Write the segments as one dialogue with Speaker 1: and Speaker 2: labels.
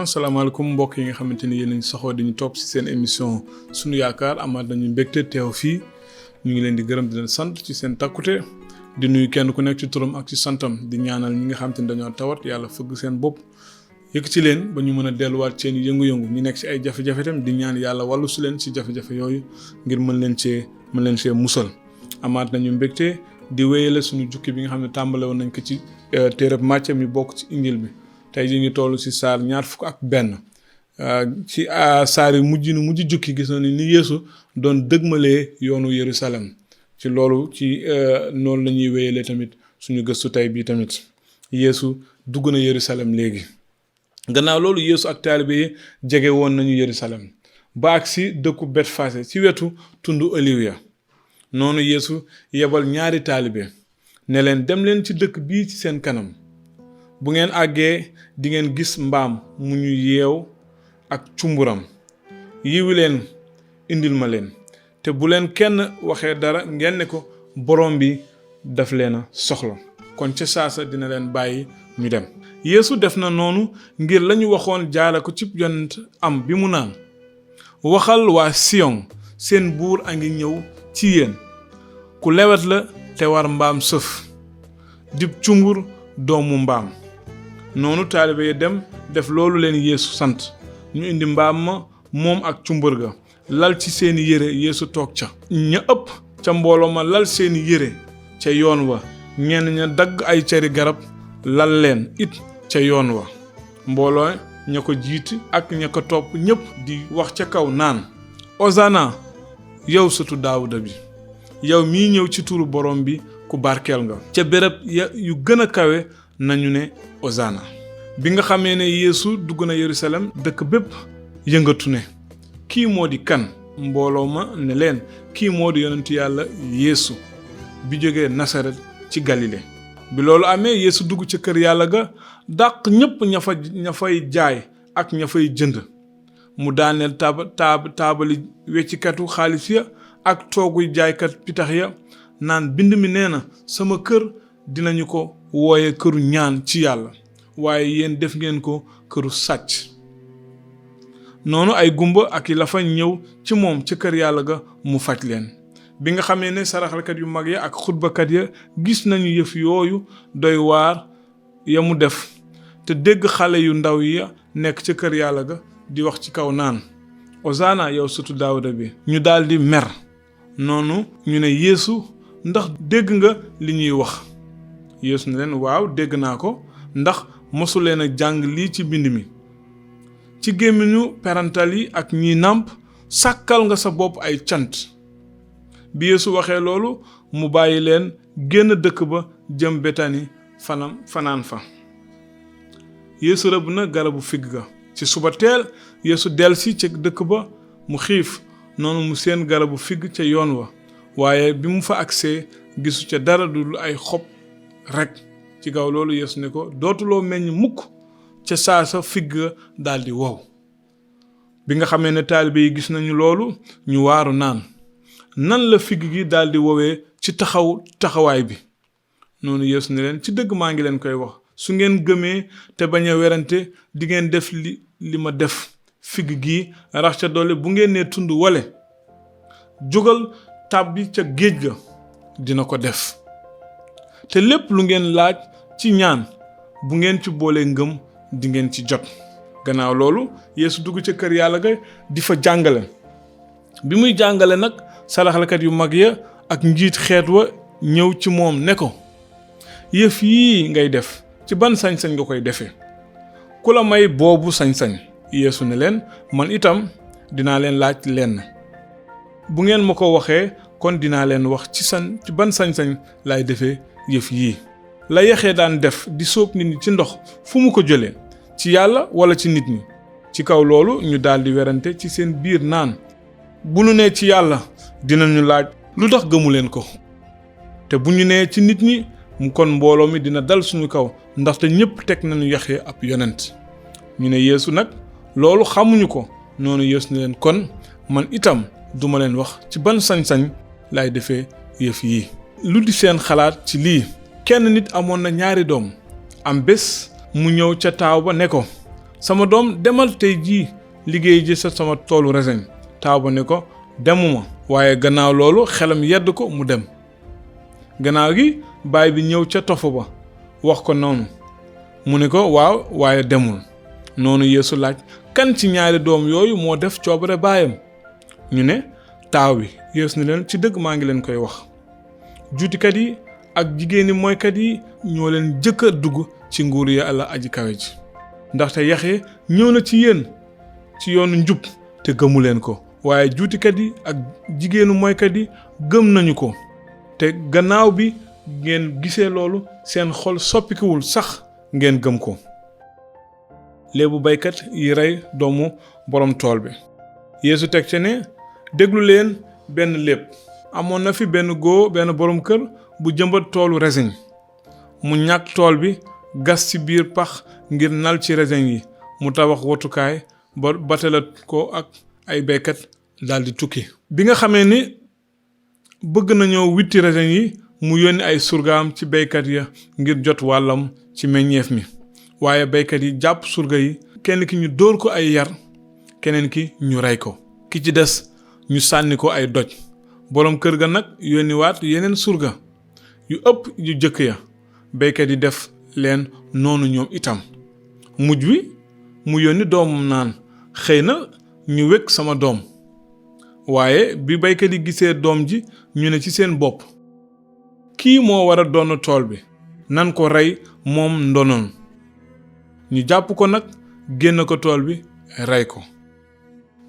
Speaker 1: salaamaaleykum mbokk yi nga xamante ni yéen a ngi saxoo di ñu topp ci seen émission sunu yaakaar amaat nañu mbégte teew fii ñu ngi leen di gërëm di leen sant ci seen takkute di nuyu kenn ku nekk ci turam ak ci santam di ñaanal ñi nga xamante ni dañoo tawat yàlla fëgg seen bopp yëkkati leen ba ñu mën a delluwaat seen yëngu-yëngu ñu nekk ci ay jafe-jafe tam di ñaan yàlla wàllu si leen ci jafe-jafe yooyu ngir mën leen cee musal amaat nañu mbégte di wéyale suñu jukki bi nga xam ne tàmbale woon nañ ko ci téereb Màcce mi bokk ci injil bi tey jii ñu toll ci saar 21 ci saar yi mujj jukki gis na ni Yeesu doon dëgmalee yoonu Yerusalem ci loolu ci noonu la ñuy wéyale tamit suñu gëstu tey bii tamit Yeesu dugg na Yerusalem léegi gannaaw loolu Yeesu ak taalibe yi jege woon nañu Yerusalem ba ak si dëkku Betfase ci wetu tundu Oliw ya noonu Yeesu yebal ñaari taalibe ne leen dem leen ci dëkk bii ci seen kanam bu ngeen àggee di ngeen gis mbaam mu ñu yeew ak cumburam yiwi leen indil ma leen te bu leen kenn waxee dara ngeen ne ko borom bi daf leen a soxla kon ca saasa dina leen bàyyi ñu dem Yeesu def na noonu ngir lañu waxoon jaare ko ci yonent am bi mu naan waxal waa Siyon seen buur a ngi ñëw ci yéen ku lewet la te war mbaam sëf dib cumbur doomu mbaam noonu taalibe yi dem def loolu leen Yeesu sant ñu indi mbaam ma moom ak cumbur ga lal ci seeni yére Yeesu toog ca ña ëpp ca mbooloo ma lal seeni yére ca yoon wa ñenn ña dagg ay cari garab lal leen it ca yoon wa mbooloo ña ko jiiti ak ña ko topp ñépp di wax ca kaw naan Osana yow sëtu Daawuda bi yow mii ñëw ci turu borom bi ku barkeel nga ca béréb yu gën a kawe nañu ne Osana bi nga xamee ne Yeesu dugg na Yerusalem dëkk bépp yëngatu ne kii moo di kan mbooloo ma ne leen kii moo di yonentu yàlla Yeesu bi jógee Nasaret ci Galile bi loolu amee Yeesu dugg ca kër yàlla ga dàq ñépp ña fay jaay ak ña fay jënd mu daaneel taabali weccikatu xaalis ya ak tooguy jaaykat pitax ya naan bind mi nee na sama kër dinañu ko wooye këru ñaan ci yàlla waaye yéen def ngeen ko këru sàcc noonu ay gumba ak i lafañ ñëw ci moom ca kër yàlla ga mu faj leen bi nga xamee ne saraxalkat yu mag ya ak xutbakat ya gis nañu yëf yooyu doy waar ya mu def te dégg xale yu ndaw ya nekk ca kër yàlla ga di wax ci kaw naan Osana yow sëtu Daawuda bi ñu daldi mer noonu ñu ne Yeesu ndax dégg nga li ñuy wax Yeesu ne leen waaw dégg naa ko ndax mosu leen a jàng lii ci mbind mi ci gémmiñu perantal yi ak ñi nàmp sàkkal nga sa bopp ay cant bi Yeesu waxee loolu mu bàyyi leen génn dëkk ba jëm Betani fanaan fa Yeesu rëbb na garabu figg ga ci suba teel Yeesu delsi ca dëkk ba mu xiif noonu mu seen garabu figg ca yoon wa waaye bi mu fa agsee gisu ca dara dul ay xob rekk ci kaw loolu Yeesu ne ko dootuloo meññ mukk ca saasa figg daldi wow bi nga xamee ne taalibe yi gis nañu loolu ñu waaru naan nan la figg gi daldi wowee ci taxawaay bi noonu Yeesu ne leen ci dëgg maa ngi leen koy wax su ngeen gëmee te bañ a werante di ngeen def li ma def figg gi rax ca doole bu ngeen nee tund wale jógal tàbbi ca géej ga dina ko def te lépp lu ngeen laaj ci ñaan bu ngeen ci boolee ngëm di ngeen ci jot gannaaw loolu Yeesu dugg ca kër yàlla ga di fa jàngale bi muy jàngale nag saraxalkat yu mag ya ak njiit xeet wa ñëw ci moom ne ko yëf yii ngay def ci ban sañ-sañ nga koy defee ku la may boobu sañ-sañ Yeesu ne leen man itam dinaa leen laaj lenn bu ngeen ma ko waxee kon dinaa leen wax ci ban sañ-sañ laay defee yëf yii la Yaxya daan def di sóob nit ñi ci ndox fu mu ko jëlee ci yàlla wala ci nit ñi ci kaw loolu ñu daldi werante ci seen biir naan bu ñu nee ci yàlla dinañu laaj lu tax gëmu leen ko te bu ñu nee ci nit ñi kon mbooloo mi dina dal suñu kaw ndaxte ñépp teg nañu Yaxya ab yonent ñu ne Yeesu nag loolu xamuñu ko noonu Yeesu ne leen kon man itam duma leen wax ci ban sañ-sañ laay defee yëf yi lu di seen xalaat ci lii kenn nit amoon na ñaari doom am bés mu ñëw ca taaw ba ne ko sama doom demal tey jii liggéey ji sa sama toolu raisin. Taaw ba ne ko demuma. waaye gannaaw loolu xelam yedd ko mu dem. gannaaw gi baay bi ñëw ca tofu ba wax ko noonu mu ne ko waaw waaye demul. noonu Yeesu laaj kan ci ñaari doom yooyu moo def coobare baayam. ñu ne taaw bi. Yeesu ne leen ci dëgg maa ngi leen koy wax juutikat yi ak jigéeni mooykat yi ñoo leen jëkk a dugg ci nguuru Yàlla aji kawe ji. ndaxte Yaxya ñëw na ci yéen ci yoonu njub te gëmu leen ko waaye juutikat yi ak jigéenu mooykat yi gëm nañu ko te gannaaw bi ngeen gisee loolu seen xol soppikuwul sax ngeen gëm ko. léebu baykat yi rey doomu borom tool bi. Yeesu teg ci ne déglu leen benn léeb. amoon na fi benn borom kër bu jëmbat toolu raisin. mu ñàkk tool bi gas ci biir pax ngir nal ci raisin yi. mu tabax wotukaay ba batalat ko ak ay baykat daldi tukki. bi nga xamee ni bëgg nañoo witti raisin yi mu yónni ay surgaam ci baykat ya ngir jot wàllam ci meññeef mi. waaye baykat yi jàpp surga yi kenn ki ñu dóor ko ay yar keneen ki ñu rey ko ki ci des ñu sànni ko ay doj. boroom kër ga nag yónniwaat yeneen surga yu ëpp yu jëkk ya. baykat yi def leen noonu ñoom itam. mujj wi mu yónni doomam naan xëy na ñu wekk sama doom. waaye bi baykat yi gisee doom ji ñu ne ci seen bopp kii moo war a doon tool bi nan ko rey moom ndonoon. ñu jàpp ko nag génn ko tool bi rey ko.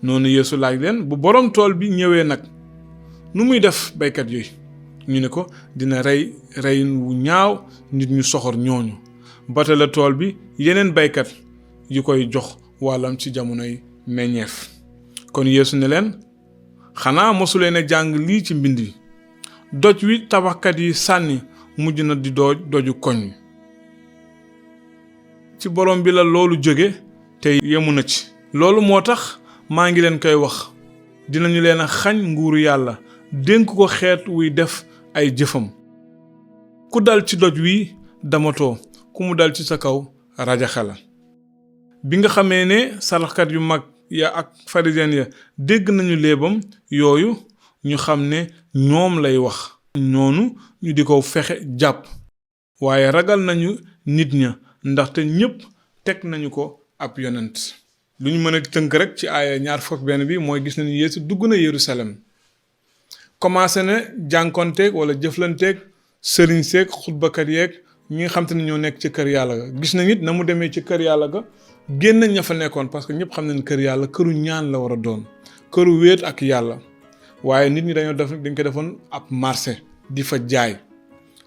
Speaker 1: noonu Yeesu laaj leen bu boroom tool bi ñëwee nag nu muy def baykat yooyu. ñu ne ko dina rey wu ñaaw nit ñu soxor ñooñu batale tool bi yeneen baykat yu koy jox wàllam ci jamonoy meññeef. kon Yeesu ne leen xanaa mosuleen a jàng lii ci mbind yi doj wi tabaxkat yi sànni mujj na di doju koñ wi. ci borom bi la loolu jóge te yemu na ci. loolu moo tax maa ngi leen koy wax dinañu leen a xañ nguuru Yàlla dénk ko xeet wuy def ay jëfam. ku dal ci doj wi damatoo ku mu dal ci sa kaw rajaxe la. bi nga xamee ne saraxkat yu mag ya ak pharisien ya dégg nañu léebam yooyu ñu xam ne ñoom lay wax. noonu ñu di ko fexe jàpp. waaye ragal nañu nit ña ndaxte ñépp teg nañu ko ab yonent. lu ñu mën a tënk rek ci aaya 21 bi mooy gis nañu Yeesu dugg na Yerusalem. commencé na jànkonteeg wala jëflanteeg sëriñ seeg xutbakat yeeg ñi nga xam te ne ñoo nekk ci kër yàlla ga. gis nañ it na mu demee ci kër yàlla ga génn ña fa nekkoon parce que ñëpp xam nañ kër yàlla këru ñaan la war a doon këru wéet ak yàlla. waaye nit ñi dañ ko defoon ab marché di fa jaay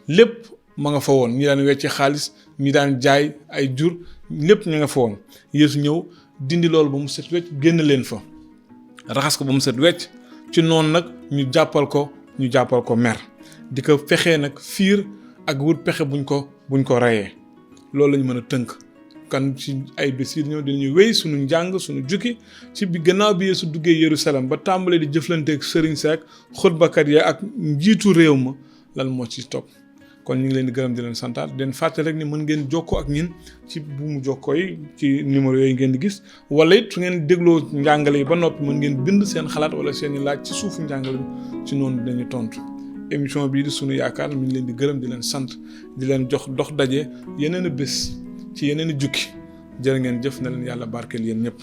Speaker 1: lépp ma nga fa woon ñi daan wecci xaalis ñi daan jaay ay jur lépp ña nga fa woon. Yeesu ñëw dindi loolu ba mu set wecc génn leen fa raxas ko ba mu set wecc. ci noonu nag ñu jàppal ko mer di ko fexee nag fiir ak wut pexe buñ ko reyee. loolu lañu mën a tënk kan ci ay bés yi ñëw dinañu wéy suñu njàng suñu jukki ci bi gannaaw bi Yeesu duggee Yerusalem ba tàmbalee di jëflanteeg sëriñ si ak xutbakat ya ak njiitu réew ma lan moo ci topp. kon ñu ngi leen di gërëm di leen santaat den fàtte rek ni mën ngeen jokkoo ak ñin ci buumu jokkoo yi ci numéro yooyu ngeen di gis wala it su ngeen dégloo njàngale yi ba noppi mën ngeen bind seen xalaat wala seen i laaj ci suufu njàngale bi ci noonu dinañu tontu. émission bii di sunu yaakaar mi ngi leen di gërëm di leen sant di leen jox dox daje yeneen i bés ci yeneen i jukki jërë ngeen jëf na leen yàlla barkeel yéen ñëpp.